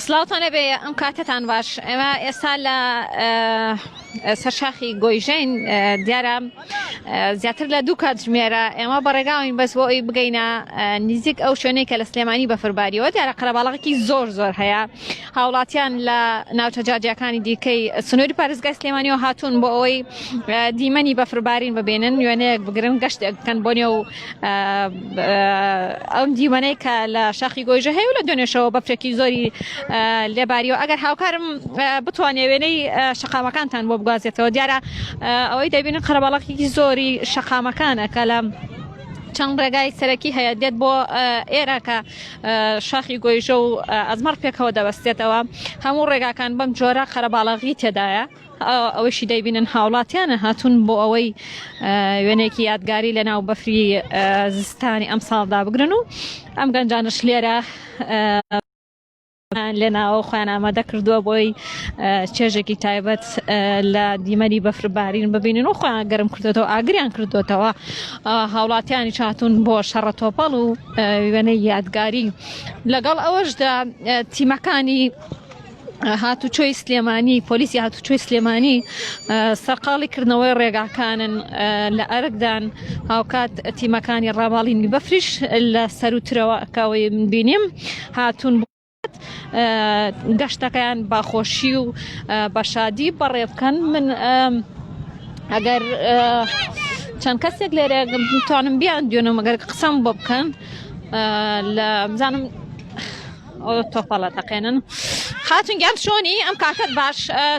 سڵاوتان لێبێ ئەم کاتەتان باش ئێمە ئێستا لە سەر شاخی گۆیژەین دیارە زیاتر لە دوو کاتژمێرە ئێمە بەڕێگاوین بەس بۆ ئەوی بگەینە نزیک ئەو شوێنەی کە لە سلێمانی بەفرباریەوە دیارە قەرەباڵغێکی زۆر زۆر هەیە هاوڵاتیان لە ناوچە جیاجیاکانی دیکەی سنووری پارێزگای سلێمانیەوە هاتوون بۆ ئەوەی دیمەنی بەفربارین ببینن وێنەیەک بگرن گەشتێک بکەن بۆ نێو ئەم دیمەنەی کە لە شاخی گۆیژە هەیە و لە دوێنێشەوە بەفرێکی زۆری لێباریەوە ئەگەر هاوکارم بتوانێ وێنەی شەقامەکانتان بۆ بگوازێتەوە دیارە ئەوەی دەبینن قەرەباڵغێکی زۆری شەقامەکانە کە لە چەند ڕێگای سەرەکی هەیە دێت بۆ ئێرە کە شاخی گۆیژە و ئەزمەڕ پێکەوە دەبەستێتەوە هەموو ڕێگاکان بەم جۆرە قەرەباڵغی تێدایە ئەوەشی دەیبینن هاوڵاتیانە هاتوون بۆ ئەوەی وێنەیەکی یادگاری لە ناو بەفری زستانی ئەمساڵدا بگرن و ئەم گەنجانش لێرە لە ناوە خۆیان ئامادە کردووە بۆی چێژێکی تایبەت لە دیمەنی بەفربارین ببینن و خۆیان گەرم کردێتەوە ئاگریان کردوێتەوە هاوڵاتیانی چاتون بۆ شەڕە تۆپەڵ و وێنەی یادگاری لەگەڵ ئەوەشدا تیمەکانی هاتوچۆی سلێمانی پۆلیسی هاتوچۆی سلێمانی سەرقاڵی کردنەوەی ڕێگاکانن لە ئەرکدان هاوکات تیمەکانی ڕاماڵینی بەفریش لە سەروترەوە کەەوەی من بینیم هاتوون گەشتەکەیان باخۆشی و بەشادی بەڕێ بکەن من ئەگەر چەند کەسێک لێرە بتوانم بیان دوێنم ئەگەر قسەم بۆ بکەن لە بزانم ئەو تۆپەڵە تەقێنن. خاتون گیان چۆنی ئەم کاتەت باش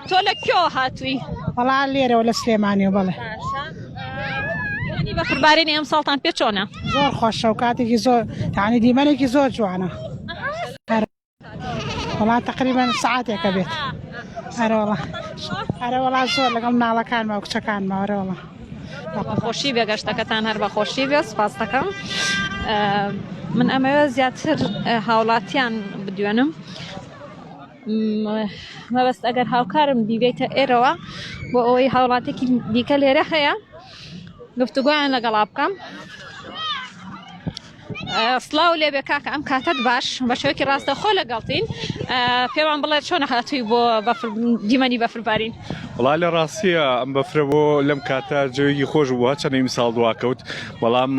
تۆ لە کوێوە هاتووی؟ وەڵا لێرەوە لە سلێمانیەوە بەڵێ. یانی بەفربارینی ئەم ساڵتان پێ چۆنە؟ زۆر خۆشە و کاتێکی زۆر یانی دیمەنێکی زۆر جوانە. وەڵا تقریبا سعاتێکە بێت. ئەرەوەڵا ئەرەوەڵا زۆر لەگەڵ مناڵەکانمە و کچەکانمە ئەرەوەڵا. بەخۆشی بێ گەشتەکەتان هەر بەخۆشی بێ سپاس دەکەم من ئەمەوێ زیاتر هاوڵاتیان بدوێنم مەبەست ئەگەر هاوکارم بیبێتە ئێرەوە بۆ ئەوەی هاوڵاتێکی دیکە لێرە هەیە گفتوگۆیان لەگەڵا بکەم سڵاو لێبێ کاکە ئەم کاتەت باش بە شێوەیەکی ڕاستەخۆ لەگەڵتین پێمان بڵێ چۆن هاتووی بۆ دیمەنی بەفربارین وڵا لە ڕاستیە ئەم بەفرە بۆ لەم کاتە جەوێکی خۆش بوو هەچەنە ئیمساڵ دواکەوت بەڵام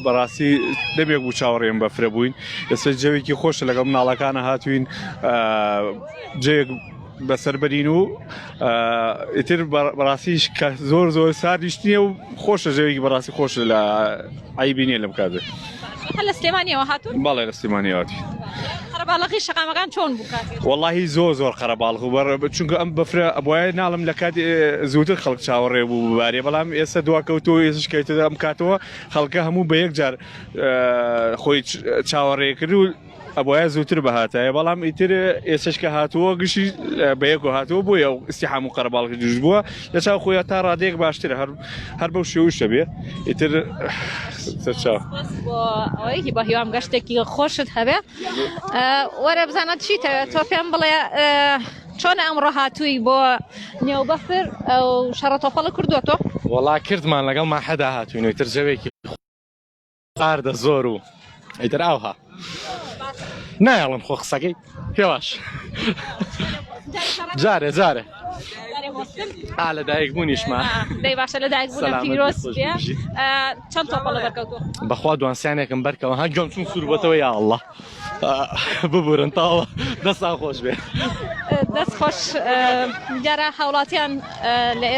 بەڕاستی دەمێک بوو چاوەڕێم بەفرە بووین ئێستا جەوێکی خۆشە لەگەڵ مناڵەکانە هاتوین جەوێک بەسەر بەرین و ئیتر بەڕاستیش کە زۆر زۆر ساردیش نییە و خۆشە جەوێکی بەڕاستی خۆشە لە عیبی نییە لەم کاتە هەر لە سلێمانیەوە هاتوون؟ بەڵێ لە سلێمانیەوە هاتوین. قەرەباڵغی شەقامەکان چۆن بوو کاتێ؟ وەڵاهی زۆر زۆر قەرەباڵغ بوو بەڕ چونکە ئەم بەفرە ئەبوایە ناڵم لە کاتی زووتر خەڵک چاوەڕێ بوو ببارێ بەڵام ئێستا دواکەوتووە ئێستش کەوتە ئەم کاتەوە خەڵکە هەموو بە یەک جار خۆی چاوەڕێ کرد و ئەبوایە زووتر بهاتایە بەڵام ئیتر ئێسش کە هاتووە گشتی بەیەکەوە هاتووە بۆیە ئەو ئیستیحام و قەرەباڵغی دروست بووە لە چاو خۆیان تا ڕادەیەک باشترە هەر هەر بەو شێوەیشە بێ ئیتر سەرچاو سپاس بۆ ئەوەی بە هیوام گەشتێکی خۆشت هەبێ وەرە بزانە چیتەوێت تۆ پێم بڵێ چۆن ئەمڕۆ هاتووی بۆ نێو بەفر ئەو شەڕە تۆپەڵە کردووە تۆ وەڵا کردمان لەگەڵ ماحەدا هاتووین و ئیتر جەوێکی ساردە زۆر و ئیتر ئاوها نایەڵن خۆ قسەکەی هێواش جارێ جارێ ئا لە دایک بوونیشما دەی باشە لە دایک بوون پیرۆز چەند تۆپەڵە بەرکەوتووە بەخوا دوانسیانێکم بەرکەوە ها گوێم چون سوور بۆتەوە یا الله ببورن تاوە دەستان خۆش بێ دەست خۆش دیارە هاوڵاتیان لە ئێستا.